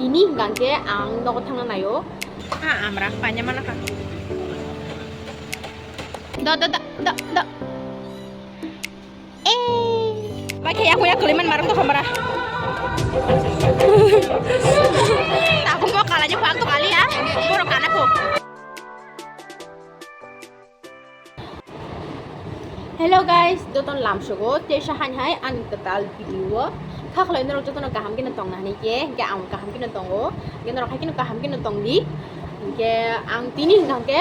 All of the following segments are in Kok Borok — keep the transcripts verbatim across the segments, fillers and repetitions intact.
Ini hingkha khe ang nogo thangna naio. Ha, amra paina mana kha. Da, da, da, da, da. Eh. Bai khe yaku yak kaliman marang to khamara. Takum mo kalanya pang to kali ya. Borok kana ko. Hello guys, jotono lamsogo teisa haini hai ani kwtal video o. Kha khlai norok jotono kaham kheno tongna hinwi khe, hinkhe ang kaham kheno tongo. Hinkhe norok hai kheno kaham kheno tongdi. Hinkhe ang tini hwnkha khe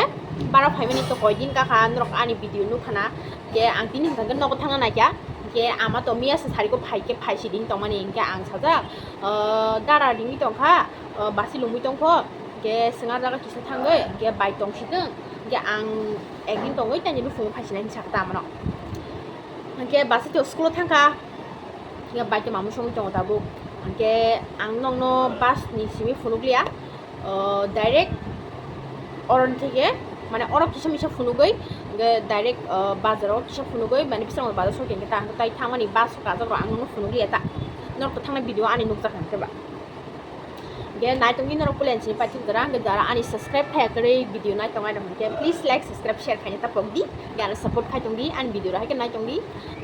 bara phaimani to koi din kakha norok ani video nukha na. Hinkhe ang tini hwnkha khe nogo thangna naikha. Hinkhe ama to miya se sariko phai khe phai siding tongmani hinkhe ang sajak, ah, dara ringwi tongkha, ah, basi lungwi tongkho. Hinkhe swngar jaga kisa thangwi hinkhe bai tong siding. Hinkhe ang ekdin tongwi tei nini phungo phaisinai hinwi sakha ta amano. Hinkhe bus to school o thangkha. Hinkhe bike to mamung songwi tongo tabuk. Hinkhe ang nokno bus ni simi phunukliya. O, direct oroni theke, mane oro kisa misa phunugwi, hinkhe direct, o, bazaro kisa phunugwi, mane biskango bazar sokhe hinkhe ta, tai thangmani bus kajak rok ang nokno phunukliya ta. Norok to thangnai video ani nukjak hinkhe ba. Ge naitongdi norok puila sini paithak jora, hwnkhe jara ani subscribe khaya kwrwi video naitong ai rok hwnkhe please like, subscribe, share khaina ta pokdi. Ge ano support khai tongdi, ani video rok haikhe naitongdi.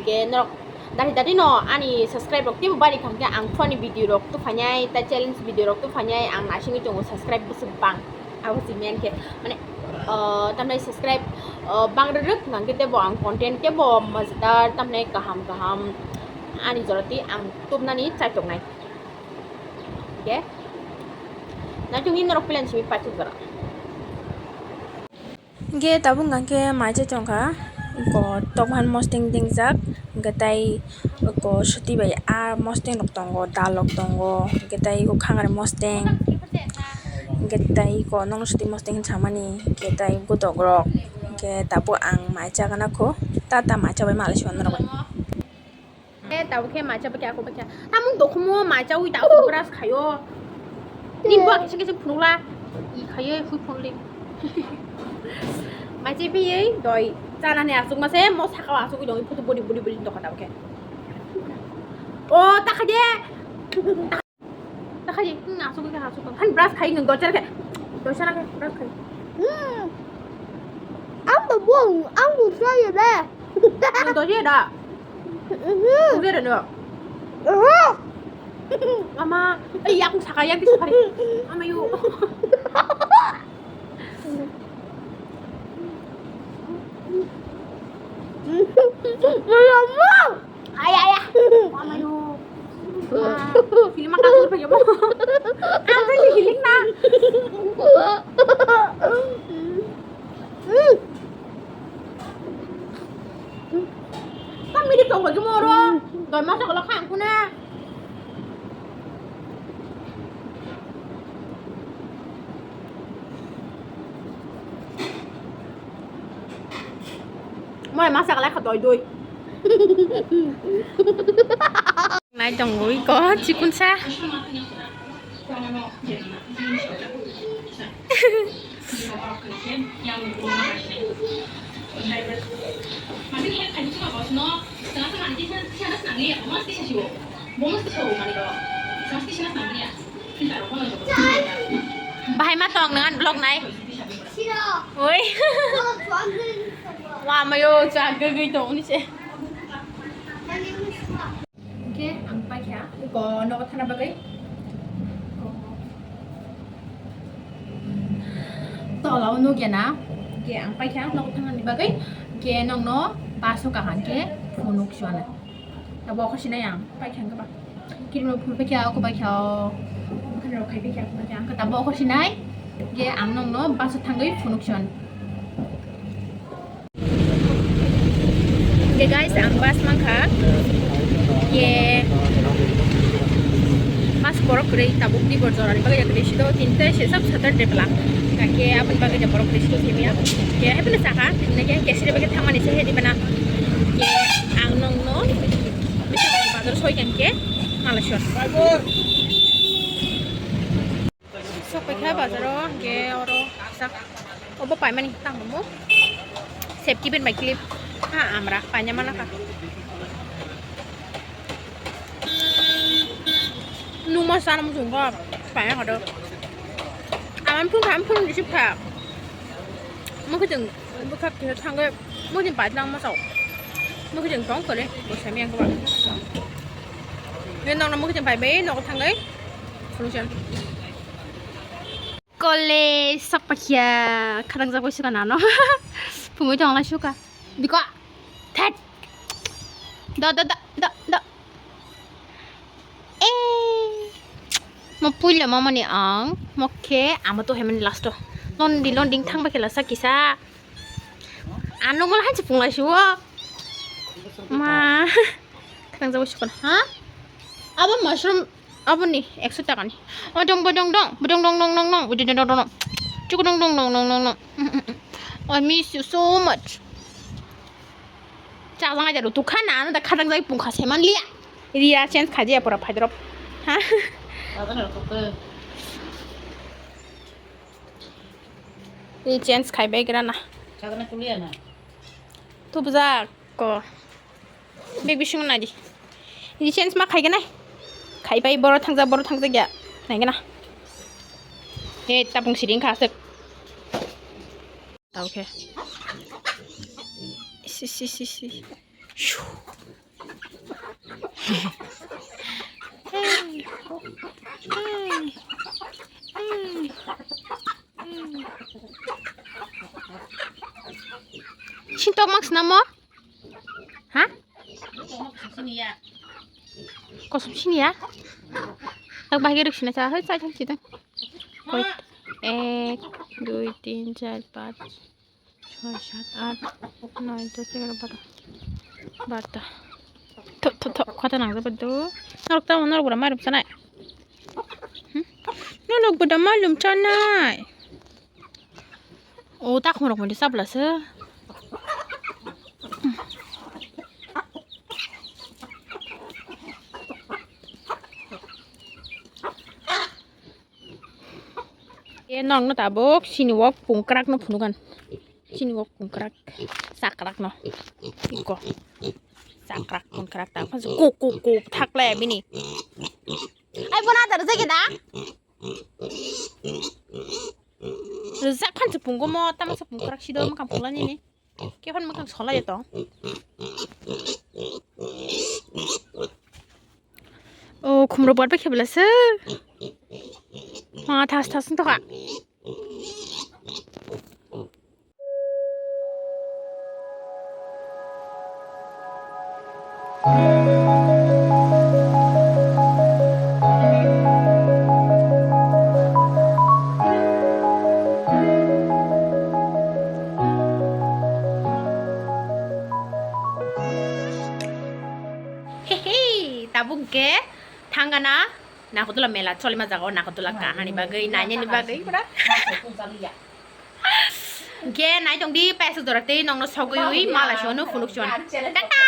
Ge norok dati dati no ani subscribe rok teibo bari kha hwnkhe ang funny video rok tubuphainai, tei challenge video rok tubuphainai, ang naisingwi tongo subscribe bwswk bang. Abo se main khe mane, ah, tamni subscribe, ah, bang rwrwk hwnkhe teibo ang content teibo majedar tamni kaham kaham ani jora twi ang tubnani chaitongnai. Hingke, naitugwi norok plan simi paithak jora. Hingke tabuk hingke mai chai tongkha, eko tokphan mosting dingjak, hingke tai eko suti bai a mosting rok tongo, dal rok tongo, hingke tai eko khangari mosting, hingke tai eko nokno suti mosting hinsamani, hingke tai gotok rok, hingke tabuk ang mai chagana kho, ta ta mai chabai malai sio norok bai. Eh, tabuk khe mai chabai khe ako bai khe. Tamung dokhumo mai chawi ta brush khayo. Ni bo kisa kisa phunukla. I khayo hui phunukli. Mai chai phiyoi doi chanani asuk mase mo sakao asuk dong photo body body body dokha tabuk khe. O ta khaje. Ta khaje, hmm, asuk khe asuk. Han brush khai nung dochar khe. Dochar khe brush khai. Hmm. Ang bo bong, ang bo saya be. Nung dochar da. Mhm. Udah dah. Aha. Mama, eh, aku saka yang di safari. Mama yuk. Mama. Ayah, ayah. Mama yuk. Film akan apa ya, Mama? Aku di hiling na. Hmm. Tam midi tong lagi moro. Doi masa kalau kangkuna. Moi masa kalau kha doi doi. Nai tongwi ko chikunsa. Bahai ma tong nang vlog nai. Oi. Lama yo chagwi tong ni se. Hingke ang paikha, eko nogo thana bagwi. Tola o nukya na, hingke ang paikha nogo thanani bagwi, hingke nokno bus o kaham khe phunuk suana. Abo okho sinai ang paikha hingke ba. Kirima phunuk paikha, oko paikha o. Khana rok khai paikha, oko paikha. Ang khe tabo okho sinai, hingke ang nokno bus o thangwi phunuk suana. Ye guys, ang bus mankha. Ye bus borok kwrwi tabuk tibor jorani bagwi kwrwi sido tinte sesab Saturday bwla. Kake aboni bagwi borok kwrwi sido kimya. Ye happy sakha, nake kesri bagwi thangmani se hedi bana. Ye ang nokno bazar soi kangke malasyon. Sok paikha bazaro, hingke oro sak obo paimani tang mo. Safety pin bai clip. Ha, amra paina mana ka. Numa sana mo junggo. Paya kodo. Aman phun kham phun receive kha. Mukhe jeng bukha khe thangge mukhe jeng bai lang ma sao. Mukhe jeng tong kore bo sami ang kha. Nge nong mukhe jeng bai bai nok thangge. Solution. Kole sapakya khadang jabo suka nano. Phungwi tong lai suka. Biko. That. Da da da da da. Eh. Mo puila mamani ang. Mo khe amo to hemani last to. Londi londi thangba khela sa kisa. Ano mol hanchi punglai suo. Ma. Khadang jabo sukon. Ha? Abo mushroom aboni ekso taka ni. O dong bodong dong. Bodong dong dong dong dong. Bodong dong dong dong. Chuku dong dong dong dong dong dong. I miss you so much. Chajang aja rutu khana ano da khadang jai pungkha seman liya. Ria change khaji apura phaidrop. Ha? Ri change khai bai grana. Chajana kuliya na. Tubjak ko. Big bising nai di. Ri change ma khai ganai. Khai bai boro thangjak boro thangjak ya. Nai gana. He tapung siring kha aswk. Tau khe. Si, si, si, si. Shoo. Hey. Hey. Hey. Hey. Sintok mak sinamo? Ha? Kosom sini ya? Tak bahagi ruk sini cha, hai cha cha kita. Wait. Ek, dui, tin, char, panch, choi, sat, at, noi, dos, egaro, baro. Barta. Tho, tho, tho, khata nang jabo do. Norok tamo norok bora mairum sanai. Hmm? Norok bora mairum sanai. O takhum rok mani sabla se. E nong no tabuk sini wok pungkrak no phunugan. Sini wok pungkrak sakrak no. Iko. Sakrak pungkrak ta. Ko ko ko thakle bini. Ai bona dar jage da. Rijak phan se pungo mo, tamo se pungkrak sido, makang pungla nini. Khe phan makang sola ya tong. O khumro bor pe khebla se. Ma thas thas to kha. Hehe, tabuk khe thangana Nakotola mela cholima jaga o Nakotola kahani bagwi, nainani bagwi. Ge nai tong di, paisa jora tei nongno sogwi wi mala sonu phunuk son. Tata.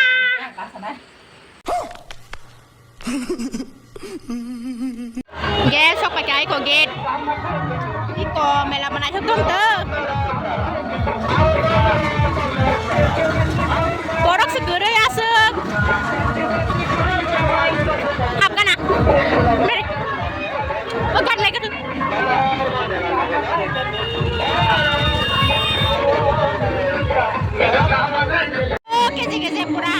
Ge sok pakai ko gate. Iko mela manai thok tong to. Borok se gurui aswk. Hapgana. O gari lai gana. O keje keje pura.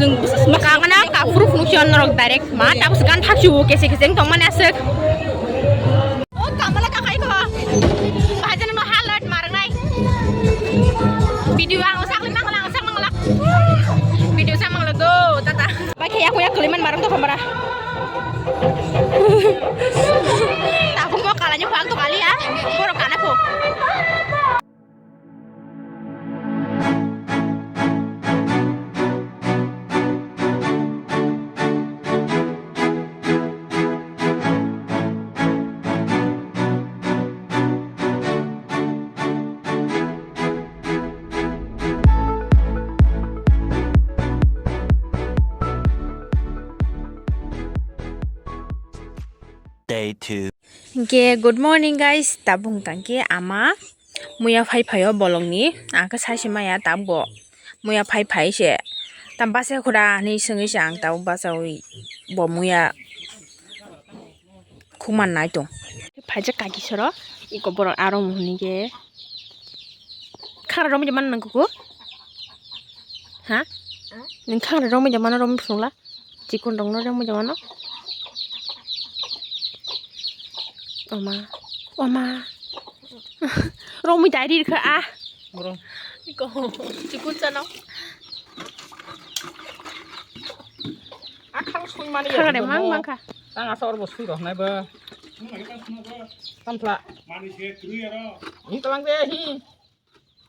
Chwng kangna kaphuru phunukchi norok direct ma, tapos gan thakchi o kese kese wng tongmani aswk. O kamala kakai ko. Bahai jani no halat marnai. Video ang sak limang lang sak mangla. Video sak mangla do tata. Bai khe yak yak kuliman marang to kamara. Tabung mo kalanya phang to kali ya. Borok kana pho. Day two. Hingke, good morning, guys. Tabuk hingka khe ama muya phai phaio bolongni. Ang khe sai se maya tabuk bo muya phai phai se. Tam basa khura hinui swngwi se ang tabuk basaui bo muya khukman nai tong. Phaijak kaki soro, iko borok aro mohor ni khe. Khara romwi de man nang kuku? Ha? Nung khara romwi de mano romwi phunukla? Chikon rok no romwi de mano? Oma. Oma. Romwi dai ri kha a. Bro. Iko. Chikon chano. Akhang sui mani. Khara de mang mang kha. Tang asa orbo sui roh nai ba. Tamthla. Mani se tru ya ro. Ni talang de hi.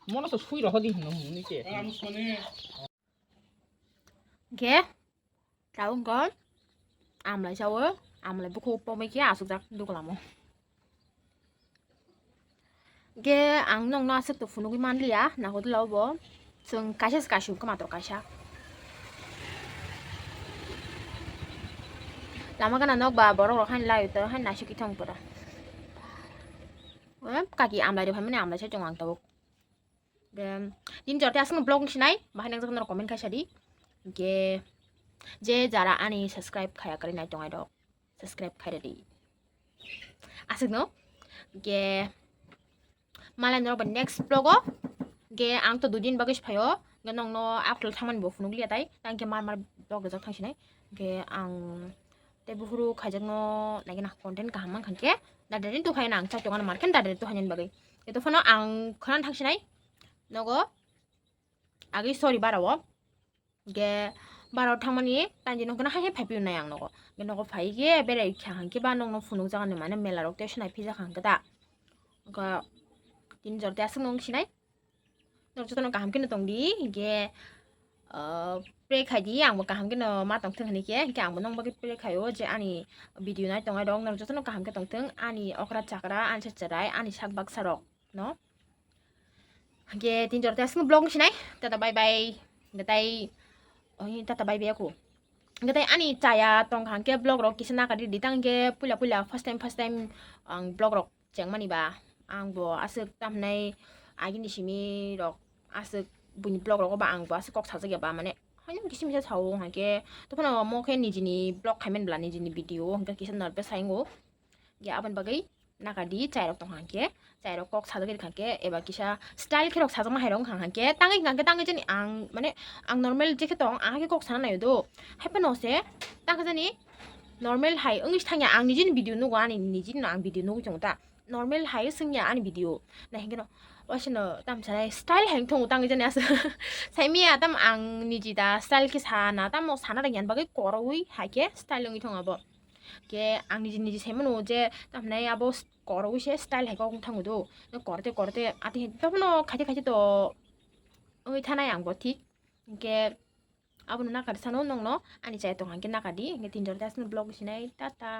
Mono so sui roh di hino ni ke. Tang amus mani. Ge. Taung kon. Amlai sawo. Amlai buku pomai ke asuk jak dukulamo. Ge ang nokno aswk to phunugwi manliya, nakoto labo bo. Chwng kaisa se kaisuk khe matwr kaisa. Lama gana nok ba borok rok haino laio to, haino naisik ithong pura. Eh, kaki amlai rok phaimani amlai sai tongo ang tabuk. Ge, nini jorte aswkno vlog ni sinai, bahai nangjak norok comment khaisa di. Ge, je jara ani subscribe khaya kwrwi nai tongnai rok, subscribe khairw di. Aswkno, ge, Malai norok bai next vlog o. Ge ang to dui din bagwi se phaio. Ge nokno akhol thangmani bo phunuk liya tai. Tang khe mar mar vlog rijak thang sinai. Ge ang tei buphuru khaijakno naikhe na content kaham mankha khe. Dadari tu khaina ang chai tongna mar khe dadari tu hainani bagwi. Ge to phano ang khana thang sinai. Nogo agwi sorry bara o. Ge baro thangmani tanjino hwnkhe hai hai phaiphio nai ang nogo. Ge nogo phai khe berai kha hwnkhe ba nokno phunukjaknai mane mela rok tei se nai phijak hwnkhe ta. Wngkha tini jora tei aswk nung sinai. Norok jotono kaham kheno tongdi, hwnkhe, ah, pray khaidi, angbo kaham kheno ma tongthwng hinwi khe, hwnkhe angbo nokni bagwi pray khaio je ani video nai tongnai rok norok jotono kaham khe tongthwng, ani okra chakra, ani se chwrai, ani sak baksa rok no. Hwnkhe tini jora tei aswk vlog wng sinai. Tata bye bye. Hwnkhe tai, oi, tata bye bye aku. Hwnkhe tai ani chaya tongkha hwnkhe vlog rok kisa naka di di tang hwnkhe puila puila first time first time ang vlog rok chengmani ba ang bo aswk tamhinai agini simi rok aswk buini vlog rogo ba ang bo aswk kok sajak ya ba mane haino kisa misa sao hwnkhe tophano omo khe nijini vlog khaimani bwla nijini video hwnkhe kisa nervous hai wngo. Ya aboni bagwi naka di chai rok tongkha hwnkhe chai rok kok sajagwi rwkha hwnkhe eba kisa style khe rok sajakma hai rok wngkha hwnkhe tangwi hwnkha hwnkhe tangwi jani ang mane ang normal jekhe tong ang hakhe kok sana naio do haiphano se tangkha jani normal hai wngwi se thangya ang nijini video nugo ani nijini no ang video nugwi tongo ta normal hai swngya ani video nai hwnkhe no waisano tamsa nai style hai wngthong tangwi jani asa saimaya tam ang niji da style khe sana tamo sana rwngya bagwi koroi hai khe style wngwi thong abo. Khe ang niji niji sai mano je tamhinai abo s-, koroui se style hai kok wng thango do. Korote korote ati hai tamo no khaite khaite to wngwi thanai ang bo thik. Hwnkhe abono nakar sano nongno ani chaya tong hwnkhe nakar di. Hwnkhe tin jora tei aswkno vlog sinai. Tata.